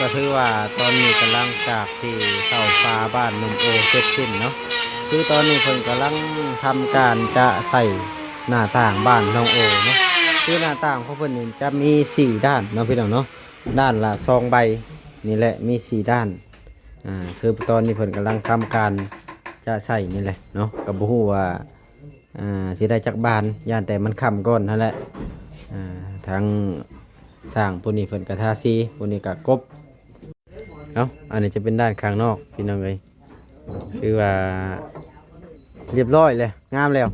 ກໍຖືວ່າຕອນນີ້ກຳລັງຈາກທີ່ເຂົ້າປ່າບ້ານໜຸ່ມໂອເສັດສິ້ນເນາະ, ຄືຕອນນີ້ເພິ່ນກຳລັງທຳການຈະໃສ່ໜ້າຕ່າງບ້ານໜອງໂອເນາະ. ຄືໜ້າຕ່າງຂອງເພິ່ນນີ້ຈະມີສີ່ດ້ານເນາະ ພີ່ນ້ອງເນາະ, ດ້ານລະສອງໃບນີ້ແຫຼະ ມີສີ່ດ້ານ. ອ່າ ຄືຕອນນີ້ເພິ່ນກຳລັງທຳການຈະໃສ່ນີ້ແຫຼະເນາະ, ກໍບໍ່ຮູ້ວ່າ ອ່າ ຊິໄດ້ຈັກບານ ຢ້ານແຕ່ມັນຄ່ຳກ່ອນຫັ້ນແຫຼະ. ອ່າ ທາງຊ່າງຜູ້ນີ້ເພິ່ນກະທາສີ ຜູ້ນີ້ກະກົບ. ເອົ້າ ອັນນີ້ຈະເປັນດ້ານຂ້າງນອກ ພີ່ນ້ອງເອີຍ, ຄືວ່າລຽບຮ້ອຍແລ້ວ ງາມແລ້ວ.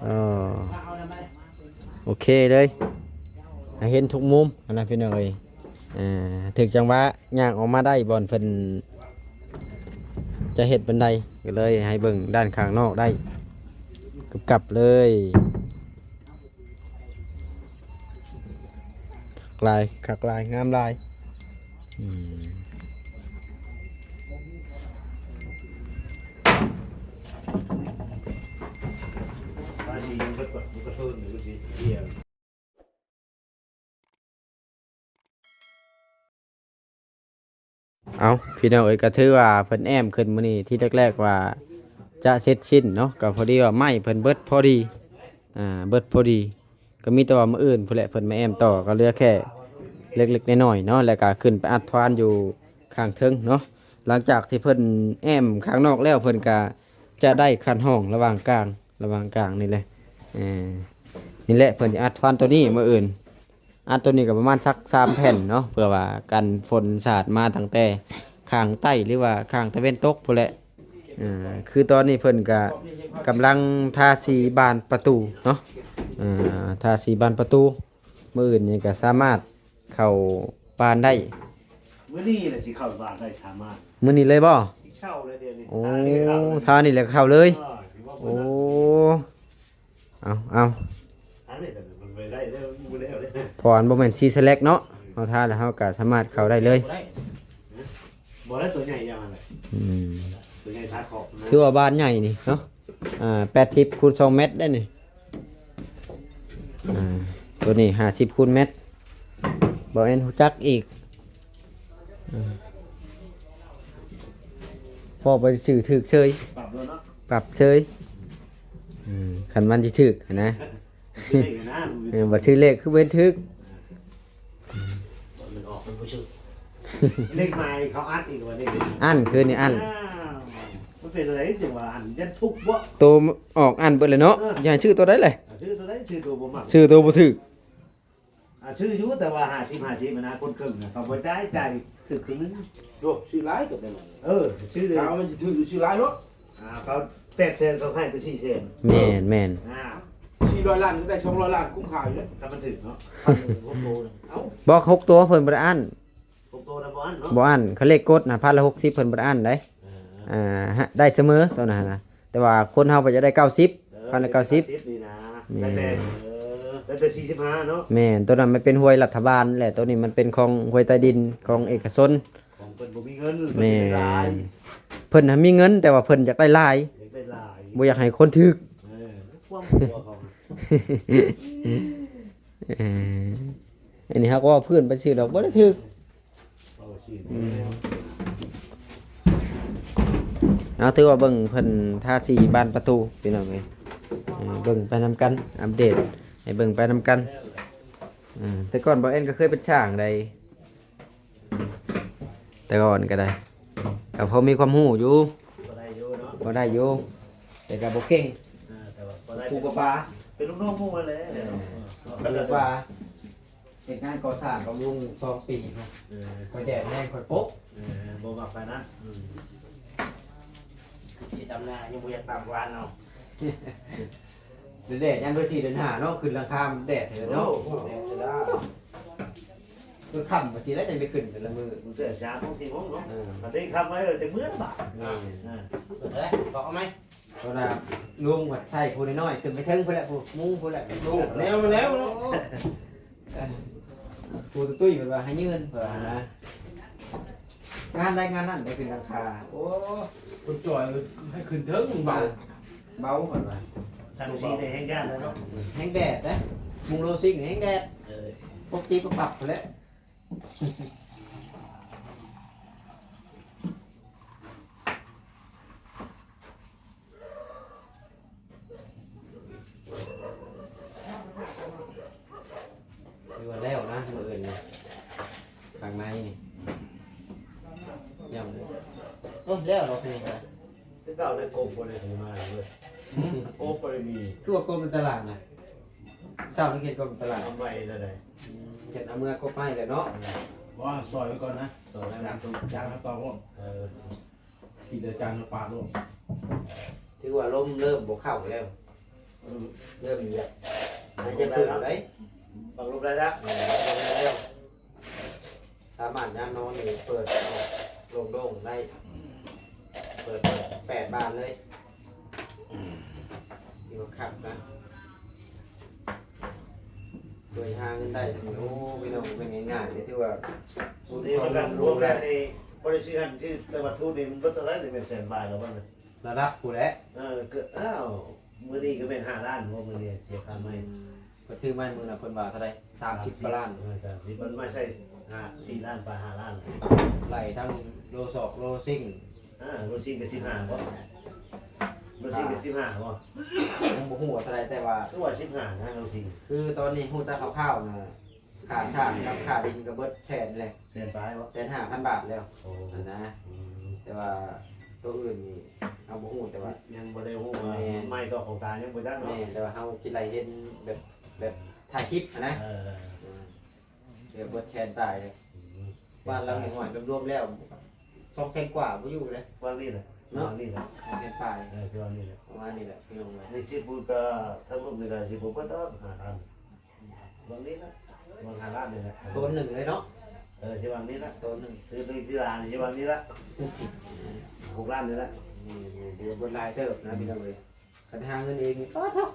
ເອີ ໂອເຄເລີຍ ໃຫ້ເຫັນທຸກມຸມຫັ້ນນະ ພີ່ນ້ອງເອີຍ. ອ່າ ຖືກຈັງຫວະຍ່າງອອກມາໄດ້ບ່ອນເພິ່ນຈະເຮັດບັນໄດ ກໍເລີຍໃຫ້ເບິ່ງດ້ານຂ້າງນອກໄດ້ ກັບໆເລີຍ. ຫຼາຍ ຄັກຫຼາຍ ງາມຫຼາຍ. ອືມ ເອົາ ພີ່ນ້ອງເອີຍ ກໍຖືວ່າເພິ່ນແອ້ມຂຶ້ນມື້ນີ້ ທີແລກໆວ່າຈະເສັດສິ້ນເນາະ, ກໍພໍດີວ່າໄມ້ເພິ່ນເບິດພໍດີ ອ່າ ເບິດພໍດີ, ກໍມີແຕ່ວ່າມື້ອື່ນພຸ້ນແຫຼະເພິ່ນມາແອ້ມຕໍ່, ກໍເຫຼືອແຄ່ເລັກໆນ້ອຍໆເນາະ ແລ້ວກໍຂຶ້ນໄປອັດທານຢູ່ຂ້າງເທິງເນາະ. ຫຼັງຈາກທີ່ເພິ່ນແອ້ມຂ້າງນອກແລ້ວ ເພິ່ນກໍຈະໄດ້ຄັນຫ້ອງລະຫວ່າງກາງ ລະຫວ່າງກາງນີ້ແຫຼະ. ເອີ ນີ້ແຫຼະ ເພິ່ນຈະອັດທານໂຕນີ້ມື້ອື່ນ. ອັດໂຕນີ້ກໍປະມານສັກສາມແຜ່ນເນາະ ເພື່ອວ່າກັນຝົນສາດມາຕັ້ງແຕ່ຂ້າງໃຕ້ ຫຼືວ່າຂ້າງຕາເວັນຕົກພຸ້ນແຫຼະ. ອ່າ ຄືຕອນນີ້ເພິ່ນກະກຳລັງທາສີບານປະຕູເນາະ, ອ່າ ທາສີບານປະຕູ. ມື້ອື່ນນີ້ກະສາມາດເຂົ້າບ້ານໄດ້. ມື້ນີ້ແຫຼະຊິເຂົ້າບ້ານໄດ້ສາມາດ. ມື້ນີ້ເລີຍບໍ່? ຊິເຊົ່າແລ້ວດຽວນີ້. ໂອ້ ທານີ້ແຫຼະເຂົ້າເລີຍ. ເອີ ຊິເວົ້າ ໂອ້ ເພິ່ນນະ. ເອົາ ເອົາ ອັນນີ້ກໍມັນບໍ່ໄດ້ເດ້ ບໍ່ແລ້ວເດ້ ເພາະອັນບໍ່ແມ່ນຊີສະແລັກເນາະ, ເຮົາທາແລ້ວເຮົາກໍສາມາດເຂົ້າໄດ້ເລີຍ. ບໍ່ໄດ້ ບໍ່ໄດ້ ຕົວໃຫຍ່ຢ່າງນັ້ນແຫຼະ. ອືມ ຕົວໃຫຍ່ທາຂອບນະ. ຖືວ່າບານໃຫຍ່ນີ້ເນາະ, ອ່າ ແປດສິບຄູນສອງແມັດໄດ້ນີ້. ອ່າ ຕົວນີ້ຫ້າສິບຄູນແມັດ ບໍ່ແມ່ນຮູ້ຈັກອີກ. ອືມ ພໍໄປຊື້ຖືກເສີຍ ປັບແລ້ວເນາະ ປັບເສີຍ. ອືມ ຄັນມັນຊິຖືກຫັ້ນນະ ຊື້ເລກນະ ເອີ ບໍ່ຊື້ເລກຄືເປັນຖືກ. ມັນອອກ ມັນບໍ່ຊື້ ເລກໃໝ່ເຂົາອັດອີກວ່າເລກ ອັນຄືນີ້ອັນ ອ້າວ ມັນເປັນຈັ່ງໃດ ຈັ່ງວ່າອັນ ຢ້ານທຸກບໍ່ ໂຕອອກອັນເບິດແລ້ວເນາະ. ເອີ ຢ່າໃຫ້ຊື້ໂຕໃດເລີຍ ຊື້ໂຕໃດ ຊື້ໂຕບໍ່ມັກ ຊື້ໂຕບໍ່ຖືກ. ອ່າ ຊື້ຢູ່ ແຕ່ວ່າຫ້າສິບ ຫ້າສິບນະ ຄົນເຄິ່ງນະ ເຂົາບໍ່ຈ່າຍ ຈ່າຍຖືກເຄິ່ງໜຶ່ງ. ໂອ້ ຊື້ຫຼາຍເກີບໄດ້. ເອີ ຊື້ ຖ້າມັນຊິຖືກ ຊື້ຫຼາຍໂລດ. ອ່າ ເຂົາແປດແສນ ເຂົາໃຫ້ແຕ່ສີ່ແສນ. ແມ່ນໆ ອ່າ ສີ່ຮ້ອຍລ້ານ ກໍໄດ້ສອງຮ້ອຍລ້ານ ຄຸ້ມຄ່າຢູ່ເດ້ ຖ້າມັນຖືກເນາະ. ພັນໜຶ່ງ ຫົກໂຕນະ. ເອົ້າ ບໍ່ ຫົກໂຕເພິ່ນບໍ່ໄດ້ອັ້ນ ຫົກໂຕນະບໍ່ອັ້ນເນາະ. ບໍ່ອັ້ນ ຄັນເລກກົດນະ ພັນລະຫົກສິບ ເພິ່ນບໍ່ໄດ້ອັ້ນໃດ. ເອີ ອ່າ ໄດ້ ໄດ້ສະເໝີໂຕນັ້ນນະ. ແຕ່ວ່າຄົນເຮົາໄປຈະໄດ້ເກົ້າສິບ ເອີ ພັນລະເກົ້າສິບ ເກົ້າສິບນີ້ນະ. ແມ່ນ ໄດ້ແຕ່ ເອີ ໄດ້ແຕ່ສີ່ສິບຫ້າເນາະ. ແມ່ນ ໂຕນັ້ນມັນເປັນຫ້ວຍລັດຖະບານແຫຼະ ໂຕນີ້ມັນເປັນຂອງຫ້ວຍໃຕ້ດິນ ຂອງເອກະຊົນ ຂອງເພິ່ນບໍ່ມີເງິນ. ແມ່ນ ເພິ່ນຊິໄດ້ຫຼາຍ ເພິ່ນນະມີເງິນ ແຕ່ວ່າເພິ່ນຢາກໄດ້ຫຼາຍ ຢາກໄດ້ຫຼາຍ ບໍ່ຢາກໃຫ້ຄົນຖືກ. ເອີ ຄວາມກົວເຂົາ ເອີ ອັນນີ້ເຮົາກໍເວົ້າພື້ນໄປຊື່ດອກ ບໍ່ໄດ້ຖືກ. ອືມ ເອົາ ຖືວ່າເບິ່ງເພິ່ນທາສີບານປະຕູ ພີ່ນ້ອງເອີຍ. ເອີ ເບິ່ງໄປນຳກັນ ອັບເດດໃຫ້ເບິ່ງໄປນຳກັນ. ເອີ ແຕ່ກ່ອນບ່າວແອນກໍເຄີຍເປັນຊ່າງໃດ ແຕ່ກ່ອນກໍໄດ້ ກໍພໍມີຄວາມຮູ້ຢູ່ ພໍໄດ້ຢູ່ເນາະ ພໍໄດ້ຢູ່ ແຕ່ກໍບໍ່ເກັ່ງ. ເອີ ແຕ່ວ່າພໍໄດ້ ປູກປາ ເປັນລູກນ້ອງໝູ່ຫັ້ນແຫຼະ. ເອີ ປູກປາ ເຮັດງານກໍ່ສ້າງກັບລຸງສອງປີເນາະ. ເອີ ຂ້ອຍແດດແຮງຂ້ອຍໂປະ. ເອີ ບໍ່ມັກປານນັ້ນ. ອືມ ຊິດຳນາຍັງບໍ່ຢາກຕຳຫວານເນາະ. ແດດຍາມເດືອນສີ່ເດືອນຫ້າເນາະ ຂຶ້ນຫຼັງຄາແດດເນາະ. ໂອ້ ແດດເນາະ ຄືຄ່ຳວ່າຊິແລ້ວຈັ່ງໄດ້ຂຶ້ນແຕ່ລະມື້. ມື້ເຊົ້າສາມໂມງສີ່ໂມງເນາະ. ເອີ ຄັນໄດ້ຄ່ຳໄວ້ ເອີ ຈະເມືອບາດ. ເອີ ເອີ ເປີດເລີຍ ບອກເອົາໃໝ່. ເພາະວ່າລຸງວ່າໃຊ້ຜູ້ນ້ອຍໆ ຂຶ້ນໄປເທິງພຸ້ນແຫຼະ ຜູ້ມຸງພຸ້ນແຫຼະ. ໂອ້ ແນວມາແລ້ວເນາະ. ເອີ ຜູ້ຕຸ້ຍເພິ່ນວ່າໃຫ້ຢືນ ເພິ່ນວ່ານະ. ງານໃດງານນັ້ນໄດ້ຂຶ້ນຫຼັງຄາ. ໂອ້ ຄົນຈ່ອຍໃຫ້ຂຶ້ນເທິງເບົາ ເບົາເພິ່ນວ່າ. ສັງກະສີນີ້ແຮງຢ້ານແລ້ວເນາະ ແຮງແດດເດ້. ມຸງໂລຊິງແຮງແດດ. ເອີ ປົກຕິປັບໆພຸ້ນແຫຼະ. ເອີ ທາງໃນນີ້ ຍັງ ໂອ້ຍ ແລ້ວເນາະ ທີນີ້ກໍ ຄືເກົ່າແລ້ວ ກົບບໍ່ໄດ້ຖືມາເລີຍ ຫືມ ກົບບໍ່ໄດ້ມີ ຄືວ່າກົບໃນຕະຫຼາດນະ ເຊົ້ານີ້ເຫັນກົບໃນຕະຫຼາດ ທຳໄວແລ້ວໃດ ອືມ ເຫັນເອົາເມືອກົບໄມ້ແລ້ວເນາະ ບໍ່ ຊອຍໄວ້ກ່ອນນະ ຊອຍໄວ້ນະ ຈານເອົາຕໍ່ໂລດ ເອີ ກິນແລ້ວຈານເອົາປາດໂລດ ຖືວ່າລົມເລີ່ມບໍ່ເຂົ້າແລ້ວ ເອີ ເລີ່ມແບບ ຫາຍໃຈຟື້ນແລ້ວໃດ ບັງລົມໄດ້ລະ ເອີ ບັງລົມໄດ້ແລ້ວ ສາມາດຍາມນອນນີ້ເປີດໂລ່ງໆໄດ້ ເປີດແປດບານເລີຍ ຖືວ່າຄັກນະ ເປີດຫາເງິນໄດ້ຊັ້ນ ໂອ້ ພີ່ນ້ອງ ເປັນງ່າຍໆ ຖືວ່າ ສູດນີ້ມັນລວມແລ້ວນີ້ ບໍ່ໄດ້ຊື້ຫັ້ນຊື້ ແຕ່ວ່າທຸນນີ້ມັນເບິດເທົ່າໃດນີ້ ແມ່ນແສນປາຍແລ້ວບໍ່ນີ້ ລະດັບພຸ້ນແຫຼະ ເອີ ກໍ ອ້າວ ມື້ນີ້ກໍແມ່ນຫ້າລ້ານບໍ່ ມື້ນີ້ເສຍຄ່າໄມ້ ອືມ ເພິ່ນຊື້ໄມ້ມື້ນະ ເພິ່ນວ່າເທົ່າໃດ ສາມສິບກວ່າລ້ານ ເອີ ສາມສິບ ເພິ່ນມາໃຊ້ຫ້າ ສີ່ລ້ານປາຍ ຫ້າລ້ານ ໄລ່ທັງໂລຊອກໂລຊິງ ອ່າ ໂລຊິງກໍສິບຫ້າບໍ່ ໂລຊິງກໍສິບຫ້າບໍ່ ຍັງບໍ່ຮູ້ວ່າເທົ່າໃດ ແຕ່ວ່າ ຄືວ່າສິບຫ້ານະໂລຊິງ ຄືຕອນນີ້ຮູ້ແຕ່ຄ່າວໆນະ ຄ່າສ້າງກັບຄ່າດິນກໍເບິດແສນແລ້ວ ແສນປາຍບໍ່ ແສນຫ້າພັນບາດແລ້ວ ໂອ້ ຫັ້ນນະ ອືມ ແຕ່ວ່າໂຕອື່ນນີ້ເຮົາບໍ່ຮູ້ ແຕ່ວ່າຍັງບໍ່ໄດ້ຮູ້ວ່າ ແມ່ນ ໄມ້ຕອກຂອງຕາຍັງບໍ່ຈັກເນາະ ແມ່ນ ແຕ່ວ່າເຮົາຄິດໄລ່ເຫັນແບບ ແບບຖ່າຍຄລິບຫັ້ນນະ ເອີ ເອີ ເອີ ເກືອບເບິດແສນປາຍເລີຍ ອືມ ບ້ານຫຼັງນ້ອຍໆລວມໆແລ້ວ ສອງແສນກວ່າບໍ່ຢູ່ເລີຍ ວ່ານີ້ແຫຼະ ເນາະ ວ່ານີ້ແຫຼະ ສອງແສນປາຍ ເອີ ຄືວ່ານີ້ແຫຼະ ປະມານນີ້ແຫຼະ ພີ່ນ້ອງເອີຍ ນີ້ຊິບໍ່ ກໍທັງໝົດນີ້ກໍຊິບໍ່ເບິດດອກ ຫ້າລ້ານ ວ່ານີ້ລະ ວ່າຫ້າລ້ານນີ້ແຫຼະ ໂຕນໜຶ່ງເລີຍເນາະ ເອີ ຊິວ່ານີ້ລະ ໂຕນໜຶ່ງ ຊື້ຕົວທີ່ລານຊິວ່ານີ້ລະ ຫົກລ້ານນີ້ລະ ນີ້ ນີ້ ຖືວ່າເບິດຫຼາຍເຕີບນະ ອືມ ພີ່ນ້ອງເອີຍ ຄັນຫາເງິນເອງນີ້ ປາດໂທ້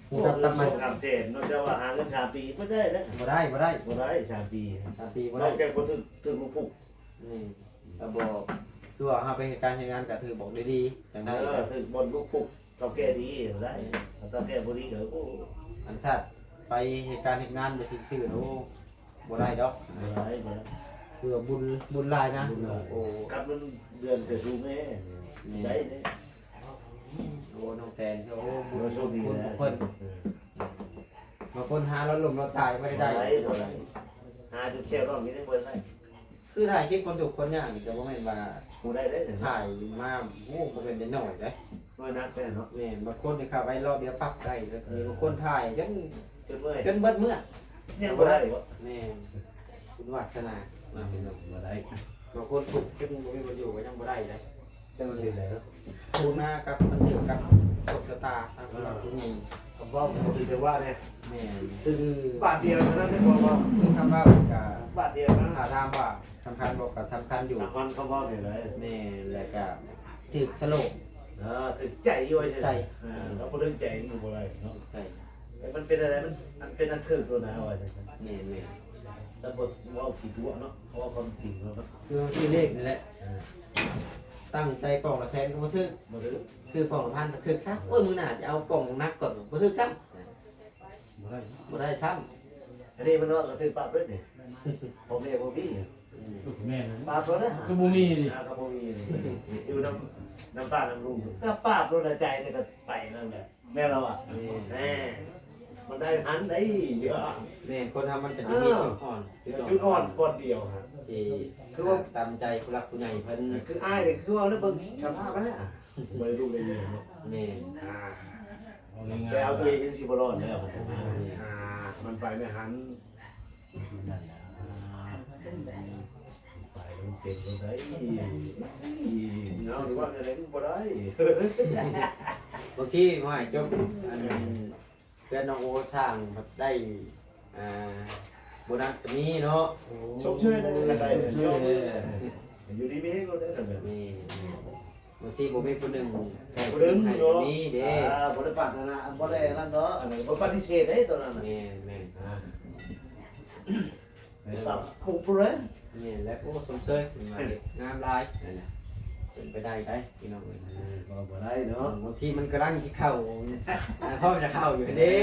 ໂອ້ ເງິນສອງສາມແສນເນາະ ເຈົ້າວ່າຫາເງິນສາມປີບໍ່ໄດ້ເດ້ ບໍ່ໄດ້ ບໍ່ໄດ້ ບໍ່ໄດ້ສາມປີ ສາມປີບໍ່ໄດ້ ນອກຈາກບໍ່ຖືກ ຖືກລູກພຸກ ນີ້ ກໍບອກ ຄືວ່າເຮົາໄປເຮັດການເຮັດງານກໍຖືກບອກດີໆ ຈັ່ງໄດ້ ເອີ ຖືກບ່ອນລູກພຸກ ເຖົ້າແກ່ດີໄດ້ ອືມ ເຖົ້າແກ່ບໍ່ດີກໍ ໂອ້ ອັນຊາດໄປເຮັດການເຮັດງານໄປຊື່ໆ ໂອ້ ບໍ່ໄດ້ດອກ ບໍ່ໄດ້ ບໍ່ໄດ້ ຄືວ່າບຸນ ບຸນຫຼາຍນະ ບຸນຫຼາຍ ໂອ້ ກັບເງິນເດືອນກໍສູງແດ່ ແມ່ນ ໄດ້ເດ້ ໂອ້ ນ້ອງແຕນ ໂອ້ ບຸນ ບຸນເພິ່ນ ເອີ ບາງຄົນຫາລອດລົ້ມລອດຕາຍບໍ່ໄດ້ໄດ້ ບໍ່ໄດ້ ບໍ່ໄດ້ ຫາຈົນແຂ້ວນ້ອງນີ້ໄດ້ບໍ່ໄດ້ ຄືຖ່າຍຄລິບຄົນທຸກຄົນຍາກນີ້ກໍບໍ່ແມ່ນວ່າ ບໍ່ໄດ້ເດ້ ຖ່າຍມາ ໂອ້ ບໍ່ແມ່ນໄດ້ໜ້ອຍເດ້ ນ້ອຍໜັກແທ້ເນາະ ແມ່ນ ບາງຄົນນີ້ເຂົ້າໄປລອບດຽວປັບໄດ້ ແລ້ວກໍມີ ເອີ ບາງຄົນຖ່າຍຈົນ ຈົນເມື່ອຍ ຈົນເບິດເມື່ອ ຍັງບໍ່ໄດ້ບໍ່ ແມ່ນ ບຸນວາດສະໜາ ອືມ ເນາະ ບໍ່ໄດ້ ບາງຄົນທຸກຈົນບໍ່ມີບ່ອນຢູ່ກໍຍັງບໍ່ໄດ້ເດ້ ແຕ່ມັນເປັນໄດເນາະ ໂຄນາກັບມັນຖືກກັບໂຊກຊະຕາທາງຜູ້ຫຼັກຜູ້ໃຫຍ່ ຄຳເວົ້າມັນບໍ່ຖືກຈັງຫວະເດ້ ແມ່ນ ຄືບາດດຽວເທົ່ານັ້ນເດ້ ເວົ້າ ເວົ້າ ຄືຄຳເວົ້າກະບາດດຽວນະ ຖ້າຖາມວ່າສຳຄັນບໍ່ ກະສຳຄັນຢູ່ ສຳຄັນຄຳເວົ້ານີ້ແຫຼະ ແມ່ນ ແລ້ວກະຖືກສະໂລກ ເອີ ຖືກໃຈຢູ່ ຖືກໃຈ ເອີ ຖ້າບໍ່ຖືກໃຈຢູ່ບໍ່ໄດ້ເນາະ ໃຊ່ ແຕ່ມັນເປັນອະໄລ ມັນ ມັນເປັນອັນຖືກໂລດນະ ເຮົາວ່າຈັ່ງຊັ້ນ ແມ່ນໆ ແຕ່ບໍ່ເວົ້າຂີ້ຕົວະເນາະ ເວົ້າຄວາມຈິງເນາະ ຄືເຮົາຊື້ເລກນີ້ແຫຼະ ເອີ ຕັ້ງໃຈປ່ອງລະແສນກໍບໍ່ຖືກ ບໍ່ຖືກ ຊື້ປ່ອງລະພັນກໍຖືກຊະ ໂອ້ຍ ມື້ໜ້າຈະເອົາປ່ອງໜັກກ່ອນ ບໍ່ຖືກຊ້ຳ ບໍ່ໄດ້ ບໍ່ໄດ້ຊ້ຳ ອັນນີ້ມັນເນາະ ກໍຖືກປັບເລີຍນີ້ ພໍ່ແມ່ບໍ່ມີ ອືມ ແມ່ນ ປັບໂລດນະ ກໍບໍ່ມີນີ້ ອ່າ ກໍບໍ່ມີນີ້ ຢູ່ນຳ ນຳປ້ານຳລຸງ ກໍປັບໂລດ ໃນໃຈນີ້ກໍໄປນັ້ນແຫຼະ ແມ່ນແລ້ວວ່າ ແມ່ນ ແນ່ ມັນໄດ້ຫັ້ນໄດ໋ ແມ່ນ ຄົນເຮົາມັນກໍຈະມີ ເອີ ຈຸດອ່ອນ ຈຸດອ່ອນບ່ອນດຽວຫັ້ນ ທີ່ ຄືວ່າ ຕາມໃຈຜູ້ຫຼັກຜູ້ໃຫຍ່ເພິ່ນ ຄືອ້າຍນີ້ ຄືວ່າເບິ່ງສະພາບຫັ້ນນະ ບໍ່ໄດ້ລູກໄດ້ເມຍເນາະ ແມ່ນ ອ່າ ແຕ່ເອົາຕົວເອງຍັງຊິບໍ່ລອດແລ້ວ ອ່າ ມັນໄປແມ່ຫັ້ນ ນັ້ນນະ ອ່າ ໄປມັນເປັນຈັ່ງໃດ ເຮົາວ່າແນວໃດມັນບໍ່ໄດ້ ບາງທີວ່າໃຫ້ຈົບ ອັນ ເພື່ອນນ້ອງໂອສ້າງໄດ້ ອ່າ ໂບນັດກໍມີເນາະ ໂອ້ ຊົມເຊີຍໄດ້ ໂອ້ ໄດ້ ເອີ ຢູ່ດີມີແຮງໂລດເດີ ແມ່ນ ບາງທີບໍ່ມີຜູ້ໜຶ່ງ ຜູ້ໜຶ່ງ ໃຫ້ ເນາະ ກໍມີເດ້ ອ່າ ບໍ່ໄດ້ປາດຖະໜາ ບໍ່ໄດ້ອັນນັ້ນເນາະ ອັນນັ້ນບໍ່ປະຕິເສດເດ້ ໂຕນັ້ນນະ ແມ່ນໆ ອ່າ ໄດ້ປັບປຸງພຸ້ນແຫຼະ ແມ່ນແຫຼະ ໂອ້ ຊົມເຊີຍ ເປັນວ່າເຮັດງາມຫຼາຍ ນັ້ນແຫຼະ ເປັນໄປໄດ້ໄດ໋ ພີ່ນ້ອງເອີຍ ເອີ ເວົ້າບໍ່ໄດ້ເນາະ ບາງທີມັນກຳລັງຊິເຂົ້າ ອ່າ ພ້ອມຈະເຂົ້າຢູ່ເດ້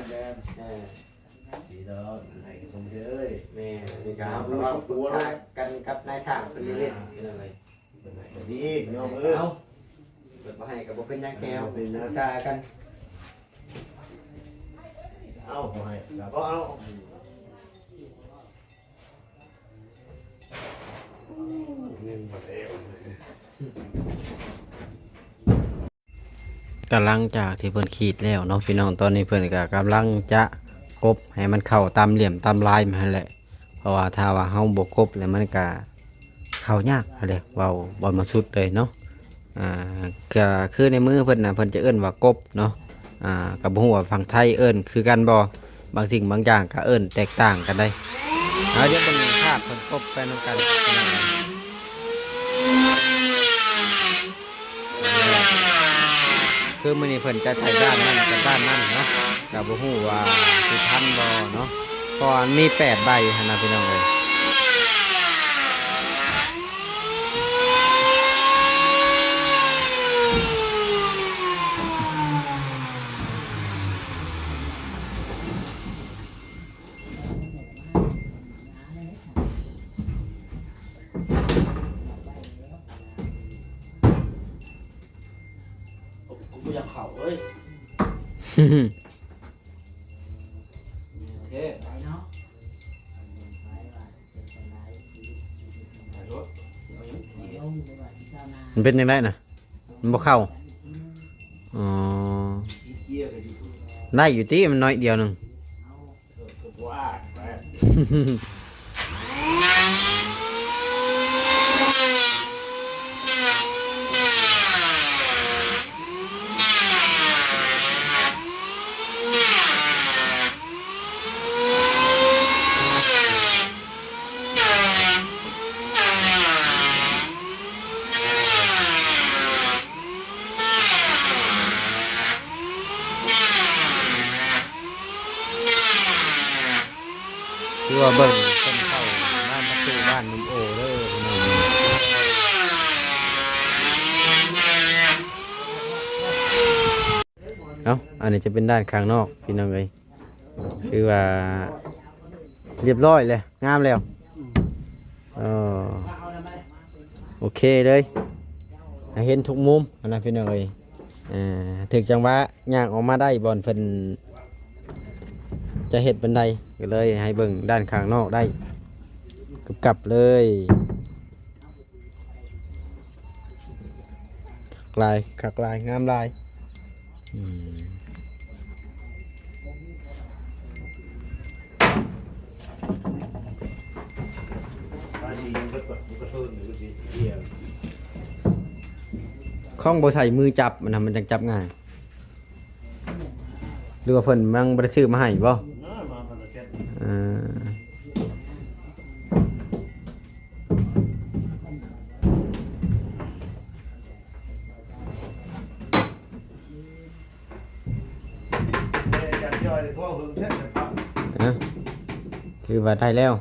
ແມ່ນໆ ເອີ ດີດອກ ໃຫ້ຊົມເຊີຍ ແມ່ນ ນີ້ກໍເຮົາກໍເວົ້າປຶກສາກັນກັບນາຍຊ່າງເພິ່ນເລີຍ ພີ່ນ້ອງເອີຍ ເພິ່ນໃຫ້ກໍດີ ພີ່ນ້ອງເອີຍ ເອົາ ເພິ່ນບໍ່ໃຫ້ກໍບໍ່ເປັນຫຍັງແກ້ວ ບໍ່ເປັນຫຍັງ ປຶກສາກັນ ເອົາ ບໍ່ໃຫ້ກໍບໍ່ເອົາ ອືມ. ກະຫຼັງຈາກທີ່ເພິ່ນຂີດແລ້ວເນາະພີ່ນ້ອງ, ຕອນນີ້ເພິ່ນກະກຳລັງຈະກົບໃຫ້ມັນເຂົ້າຕາມຫຼ່ຽມຕາມລາຍມັນຫັ້ນແຫຼະ. ເພາະວ່າຖ້າວ່າເຮົາບໍ່ກົບແລ້ວມັນກະເຂົ້າຍາກຫັ້ນແຫຼະ, ເວົ້າ ເວົ້າມາສຸດເລີຍເນາະ. ອ່າ ກະຄືໃນມືເພິ່ນນະ ເພິ່ນຈະເອີ້ນວ່າກົບເນາະ. ອ່າ ກະບໍ່ຮູ້ວ່າຝັ່ງໄທເອີ້ນຄືກັນບໍ່, ບາງສິ່ງບາງຢ່າງກະເອີ້ນແຕກຕ່າງກັນໄດ໋. ເອົາ ດຽວເບິ່ງພາບເພິ່ນກົບໄປນຳກັນ. ຄືມື້ນີ້ເພິ່ນຈະໃສ່ດ້ານນັ້ນກັບດ້ານນັ້ນເນາະ, ກະບໍ່ຮູ້ວ່າຊິທັນບໍ່ເນາະ, ເພາະວ່າມັນມີແປດໃບຫັ້ນນະພີ່ນ້ອງເອີຍ. กูบ่อยากเข้าเอ้ย เท่ไปเนาะ มันเป็นจั่งใด๋นะ มันบ่เข้า อ๋อ ได้อยู่ติ มันน้อยเดียวหนึ่ง คือว่าเบิ่งคนเข้าบ้านประตูบ้านนมโอเด้อพี่น้อง เอ้า อันนี้จะเป็นด้านข้างนอกพี่น้องเอ้ย คือว่าเรียบร้อยแล้ว งามแล้ว เออ โอเคเลย ให้เห็นทุกมุมนะพี่น้องเอ้ย เออ ถึกจังหวะย่างออกมาได้บ่อนเพิ่นจะเฮ็ดบันได ก็เลยให้เบิ่งด้านข้างนอกได้ กลับๆ เลย คักหลาย คักหลาย งามหลาย อืม ของบ่ใส่มือจับมันนะ มันจั่งจับง่าย หรือว่าเพิ่นยังบ่ได้ซื้อมาให้บ่ เออ อ่ะ ถือว่าได้แล้ว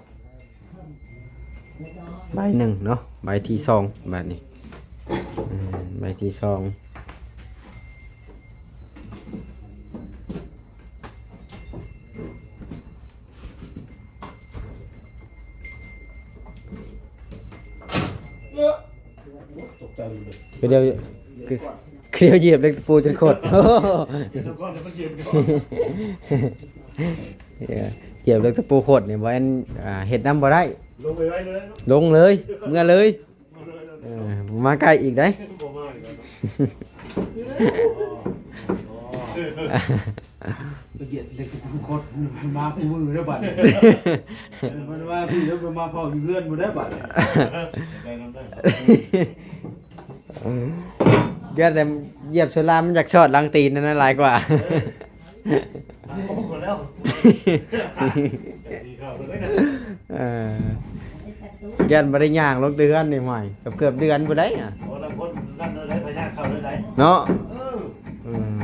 ใบหนึ่งเนาะ ใบที่สอง บาดนี้ อืม ใบที่สอง ตกใจหมดเลย คือเดียว คือ คือเดียวเหยียบเหล็กตะปูจนขด เดี๋ยวก่อน เดี๋ยวมันเหยียบก่อน เหยียบเหล็กตะปูขดนี่บ่แม่น อ่า เฮ็ดนำบ่ได้ ลงไปไว้เลยเนาะ ลงเลย เมือเลย เออ มาใกล้อีกได้ บ่มาอีกแล้วเนาะ ไปเหยียบเหล็กตะปูขด มันมาคู่มือแล้วบัดนี้ มันมาพี่แล้วมันมาเฝ้าอยู่เฮือนบ่ได้บัดนี้ เดี๋ยวแต่เหยียบโซลามันอยากชอดหลังตีนนั่นนะหลายกว่า โอ้โห แล้ว เออ ย่านบ่ได้ย่างลงแต่เฮือนนี่ ห้วย เกือบๆ เดือนพุ้นได๋อะ โอ้ ลางคนนั่นเลย พยานเข้าเลยได๋ เนาะ เออ อืม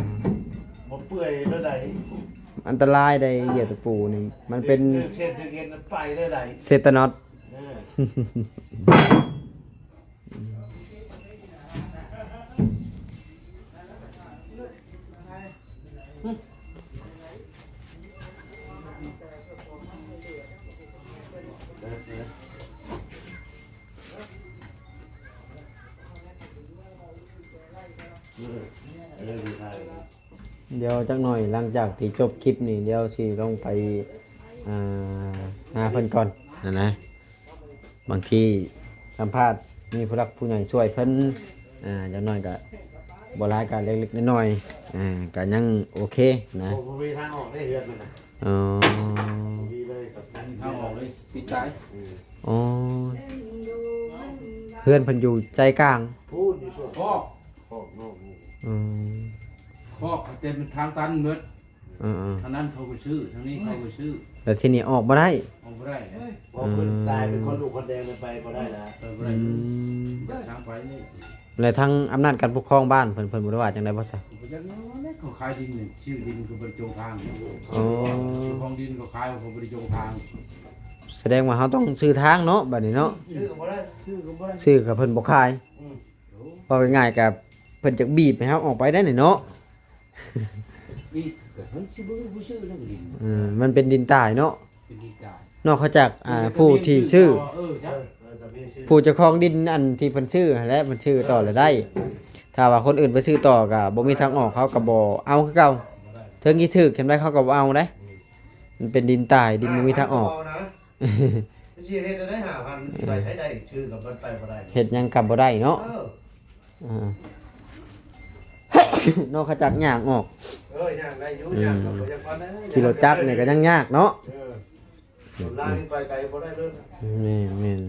บ่เปื่อยเลยได๋ อันตรายได๋ เหยียบตะปูนี่ มันเป็น เส้น เส้น เส้น เส้น ไปเลยได๋ เซตานอส เออ เดี๋ยวจักหน่อยหลังจากที่จบคลิปนี้ เดี๋ยวสิลงไป อ่า หาเพิ่นก่อนนะนะ บางทีสัมภาษณ์ ມີຜູ້ຫຼັກຜູ້ໃຫຍ່ຊ່ວຍເພິ່ນ ອ່າ ຢ່າງໜ້ອຍກໍບໍ່ຫຼາຍກໍເລັກໆນ້ອຍໆ ອ່າ ກໍຍັງໂອເຄນະ. ບໍ່ ບໍ່ມີທາງອອກໃນເຮືອນມັນນະ. ອໍ ບໍ່ມີເລີຍ ບໍ່ມີທາງອອກເລີຍ ປິດຕາຍ. ອໍ ເຮືອນເພິ່ນຢູ່ໃຈກາງ ພຸ້ນຢູ່ຊ່ວງ ຄອກ ຄອກນອກນີ້. ອືມ ຄອກ ແຕ່ເປັນທາງຕັນໝົດ. ເອີໆ ທາງນັ້ນເຂົາກໍຊື້ ທາງນີ້ເຂົາກໍຊື້ ແລ້ວທີນີ້ອອກບໍ່ໄດ້ ອອກບໍ່ໄດ້. ເພາະເພິ່ນ ອືມ ຕາຍເປັນຄົນລູກຄົນແດງ ໄປບໍ່ໄດ້ລະ ໄປບໍ່ໄດ້. ອືມ ຢາກທາງໄປນີ້ ແລະທາງອຳນາດການປົກຄອງບ້ານເພິ່ນ ເພິ່ນບໍ່ໄດ້ວ່າຈັ່ງໃດບໍ່ຊະ? ບໍ່ຈັກແນວໃດ ເຂົາຂາຍດິນນີ້ ຊື້ດິນກໍບໍ່ໄດ້ຈົງທາງ. ອໍ ເຈົ້າຂອງດິນເຂົາຂາຍ ເຂົາບໍ່ໄດ້ຈົງທາງ. ສະແດງວ່າເຮົາຕ້ອງຊື້ທາງເນາະ ບາດນີ້ເນາະ. ຊື້ກໍບໍ່ໄດ້ ຊື້ກໍບໍ່ໄດ້ ຊື້ກໍເພິ່ນບໍ່ຂາຍ. ອືມ ເວົ້າງ່າຍໆ ກໍເພິ່ນຈະບີບໃຫ້ເຮົາອອກໄປໄດ້ນີ້ເນາະ. ອີກກໍເພິ່ນຊິບໍ່ຮູ້ຊື່ເລື່ອງດິນ. ເອີ ມັນເປັນດິນຕາຍເນາະ ເປັນດິນຕາຍ. ນອກເຂະຈາກ ອ່າ ຜູ້ທີ່ຊື້ ເອີ ເອີ ຜູ້ເຈົ້າຂອງດິນອັນທີ່ເພິ່ນຊື້ຫັ້ນແຫຼະ ເພິ່ນຊື້ຕໍ່ລະໄດ້. ຖ້າວ່າຄົນອື່ນໄປຊື້ຕໍ່ກໍບໍ່ມີທາງອອກ ເຂົາກໍບໍ່ເອົາຄືເກົ່າ. ເຖິງຊິຖືກສ່ຳໃດເຂົາກໍບໍ່ເອົາເດ້. ອືມ ມັນເປັນດິນຕາຍ ດິນບໍ່ມີທາງອອກ. ມັນຊິເຮັດໄດ້ຫ້າພັນ ມັນຊິໄປໃສໄດ້ ຊື່ກັບມັນໄປບໍ່ໄດ້ ເຮັດຫຍັງກັບບໍ່ໄດ້ເນາະ. ເອີ ເອີ ນອກເຂະຈາກຍ່າງອອກ ເອີ ຍ່າງໄດ້ຢູ່ ອືມ ຍ່າງກໍບໍ່ຢາກປານໃດ ຂີ່ລົດຈັກນີ້ກໍຍັງຍາກເນາະ. ເອີ ລົດລາງນີ້ໄປໄກບໍ່ໄດ້ເລີຍ. ແມ່ນ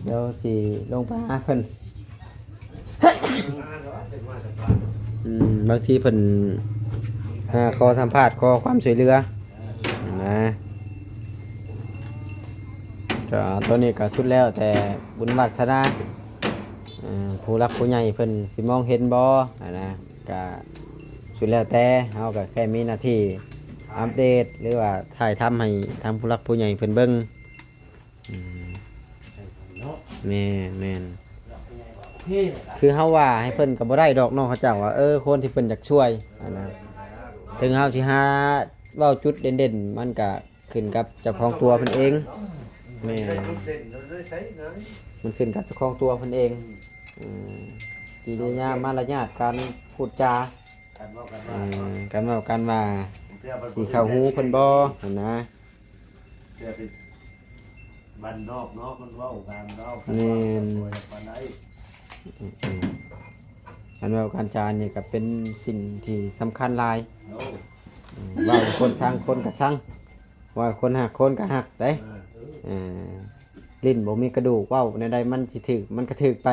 ໆ ດຽວຊິລົງໄປຫາເພິ່ນ. ອືມ ບາງທີເພິ່ນ ອ່າ ຂໍສຳພາດ ຂໍຄວາມຊ່ວຍເຫຼືອນະ. ກໍຕົວນີ້ກໍສຸດແລ້ວແຕ່ບຸນວາດສະໜາ ເອີ ຜູ້ຫຼັກຜູ້ໃຫຍ່ເພິ່ນຊິມອງເຫັນບໍ່ຫັ້ນນະ. ກະສຸດແລ້ວແຕ່ ເຮົາກະແຄ່ມີໜ້າທີ່ອັບເດດ ຫຼືວ່າຖ່າຍທຳໃຫ້ທາງຜູ້ຫຼັກຜູ້ໃຫຍ່ເພິ່ນເບິ່ງ. ອືມ ເນາະ ແມ່ນໆ ຄືເຮົາວ່າໃຫ້ເພິ່ນກໍບໍ່ໄດ້ດອກເນາະ ເຂົາເຈົ້າວ່າ ເອີ ຄົນທີ່ເພິ່ນຢາກຊ່ວຍຫັ້ນນະ. ເຖິງເຮົາຊິຫາເວົ້າຈຸດເດັ່ນໆ ມັນກະ ຂຶ້ນກັບເຈົ້າຂອງຕົວເພິ່ນເອງ. ແມ່ນ ມັນຂຶ້ນກັບເຈົ້າຂອງຕົວເພິ່ນເອງ. ອືມ ກິລິຍາມາລະຍາດ ການພູດຈາ ການເວົ້າການວ່າ ເອີ ການເວົ້າການວ່າ ເທື່ອເພິ່ນ ຊິເຂົ້າຫູເພິ່ນບໍ່ຫັ້ນນະ. ເທື່ອເປັນບ້ານນອກເນາະ ມັນເວົ້າການເວົ້າ ແມ່ນ ປານໃດ. ອືມ ການເວົ້າການຈານີ້ກໍເປັນສິ່ງທີ່ສຳຄັນຫຼາຍ. ໂອ້ ອືມ ເວົ້າຄົນຊັງຄົນກໍຊັງ ວ່າຄົນຮັກຄົນກໍຮັກເດ້. ເອີ ເອີ ຫຼິ້ນບໍ່ມີກະດູກ ເວົ້າແນວໃດມັນຊິຖືກ ມັນກໍຖືກໄປ.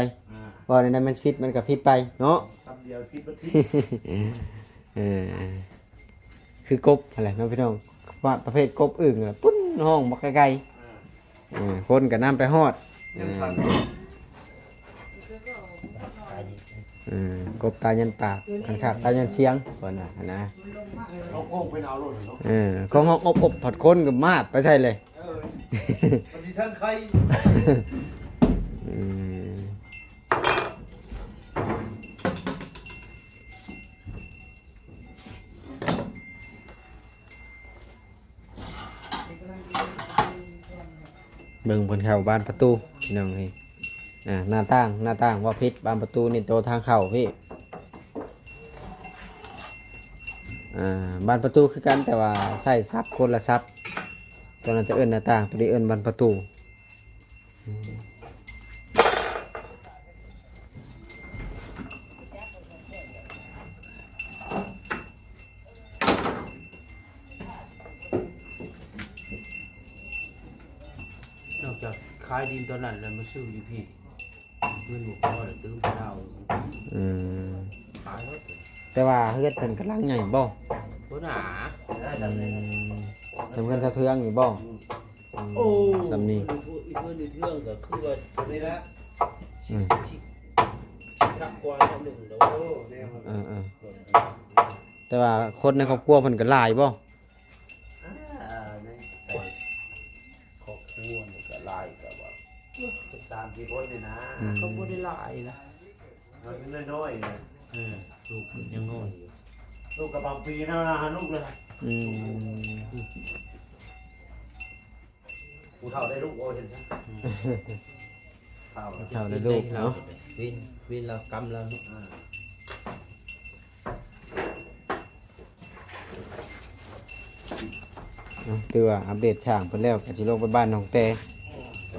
ເອີ ເວົ້າແນວໃດມັນຜິດ ມັນກໍຜິດໄປເນາະ. ຄຳດຽວຜິດ ມັນຜິດ. ເອີ ຄືກົບຫັ້ນແຫຼະເນາະພີ່ນ້ອງ ປະເພດກົບອຶ່ງຫັ້ນແຫຼະ ປຸ້ນ ຮ້ອງບັກໄກໆ. ເອີ ຄົນກໍນຳໄປຮອດ. ເອີ ກົບຕາຍຍ້ອນປາກ ຄັນຂາກຕາຍຍ້ອນສຽງ ເພິ່ນວ່າຫັ້ນນະ. ເອີ ຂອງຮ້ອງອົບໆ ພັດຄົນກໍມາດໄປໃສເລີຍ. ເອີ ມັນຊິທັນໄຄ. ອືມ ເບິ່ງເພິ່ນເຂົ້າບານປະຕູພີ່ນ້ອງເອີຍ. ອ່າ ໜ້າຕ່າງ ໜ້າຕ່າງເວົ້າຜິດ ບານປະຕູນີ້ໂຕທາງເຂົ້າພີ້. ອ່າ ບານປະຕູຄືກັນ ແຕ່ວ່າໃຊ້ສັບຄົນລະສັບ. ໂຕນັ້ນຈະເອີ້ນໜ້າຕ່າງ ໂຕນີ້ເອີ້ນບານປະຕູ. ນອກຈາກຂາຍດິນຕອນນັ້ນແລ້ວ ມາຊື້ຢູ່ພີ້ ເງິນບໍ່ພໍແລ້ວ ຕື່ມເອົາ. ອືມ ຂາຍເບິດ. ແຕ່ວ່າເຮືອນເພິ່ນກຳລັງໃຫຍ່ບໍ່? ບໍ່ໜາ. ອືມ ຈຳເຮືອນສະເທືອງນີ້ບໍ່? ອືມ ໂອ້ ສ່ຳນີ້ ເຮືອນເທືອງກໍຄືວ່າ ນີ້ແຫຼະ ອືມ ຊິ ຊິຄັກກວ່າໜ້ອຍໜຶ່ງດອກ. ເອີໆ ແຕ່ວ່າຄົນໃນຄອບຄົວເພິ່ນກໍຫຼາຍບໍ່? ອ່າ ໃນຄອບຄົວນີ້ກໍຫຼາຍ ກໍວ່າສາມສີ່ຄົນນີ້ນະ. ອືມ ກໍບໍ່ໄດ້ຫຼາຍນະ. ເຮົາຍັງນ້ອຍໆນະ. ເອີ ລູກຍັງນ້ອຍຢູ່. ລູກກໍບາງປີນະ ຫາລູກເລີຍ. ອືມ ຜູ້ເຖົ້າໄດ້ລູກ ໂອ້ ເຫັນຊະ. ອືມ ເຖົ້າ ເຖົ້າໄດ້ລູກເນາະ. ວິນ ວິນລາວກຳລາວເນາະ. ອ່າ ອືມ ເນາະ ຖືວ່າອັບເດດຊ່າງເພິ່ນແລ້ວ ກໍຊິລົງໄປບ້ານນ້ອງແຕ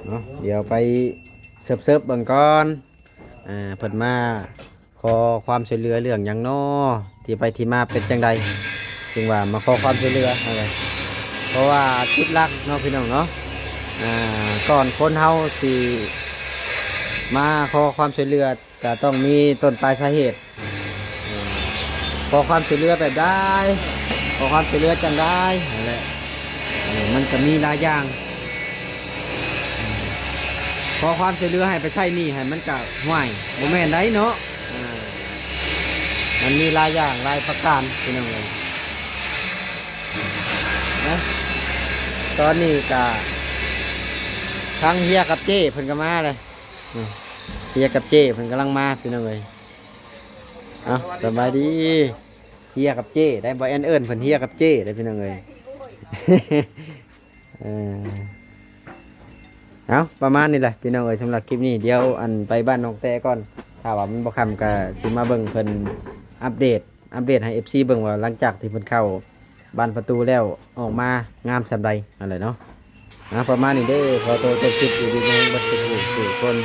ເນາະ. ດຽວໄປເສີບໆເບິ່ງກ່ອນ ອ່າ ເພິ່ນມາຂໍຄວາມຊ່ວຍເຫຼືອເລື່ອງຫຍັງນໍ ທີ່ໄປທີ່ມາເປັນຈັ່ງໃດ ຈຶ່ງວ່າມາຂໍຄວາມຊ່ວຍເຫຼືອຫັ້ນແຫຼະ. ເພາະວ່າຈຸດຫຼັກເນາະ ພີ່ນ້ອງເນາະ ອ່າ ກ່ອນຄົນເຮົາຊິມາຂໍຄວາມຊ່ວຍເຫຼືອ ກໍຕ້ອງມີຕົ້ນປາຍສາເຫດ ຂໍຄວາມຊ່ວຍເຫຼືອແບບໃດ ຂໍຄວາມຊ່ວຍເຫຼືອຈັ່ງໃດຫັ້ນແຫຼະ. ມັນກໍມີຫຼາຍຢ່າງ ຂໍຄວາມຊ່ວຍເຫຼືອໃຫ້ໄປໃຊ້ໜີ້ຫັ້ນ ມັນກໍ ຫ້ວຍ ບໍ່ແມ່ນໃດເນາະ. ມັນມີຫຼາຍຢ່າງຫຼາຍປະການ ພີ່ນ້ອງເອີຍເນາະ. ຕອນນີ້ກໍທັງເຮຍກັບເຈ້ເພິ່ນກໍມາເລີຍ ເຮຍກັບເຈ້ເພິ່ນກຳລັງມາ ພີ່ນ້ອງເອີຍ. ເອົາ ສະບາຍດີ ເຮຍກັບເຈ້ໄດ໋ ບໍ່ແອນເອີ້ນເພິ່ນເຮຍກັບເຈ້ໄດ໋ ພີ່ນ້ອງເອີຍ. ເອີ ເອົາ ປະມານນີ້ແຫຼະ ພີ່ນ້ອງເອີຍ ສຳລັບຄລິບນີ້. ດຽວອັນໄປບ້ານນ້ອງແຕກ່ອນ ຖ້າວ່າມັນບໍ່ຄ່ຳກໍຊິມາເບິ່ງເພິ່ນອັບເດດ ອັບເດດໃຫ້ເອັຟຊີເບິ່ງວ່າ ຫຼັງຈາກທີ່ເພິ່ນເຂົ້າບານປະຕູແລ້ວ ອອກມາງາມສ່ຳໃດຫັ້ນແຫຼະເນາະ. ອ່າ ປະມານນີ້ເດີ ຂໍໂຕຈົບຄລິບ ຢູ່ດີມີແຮງເບິດທຸກຜູ້ທຸກຄົນ.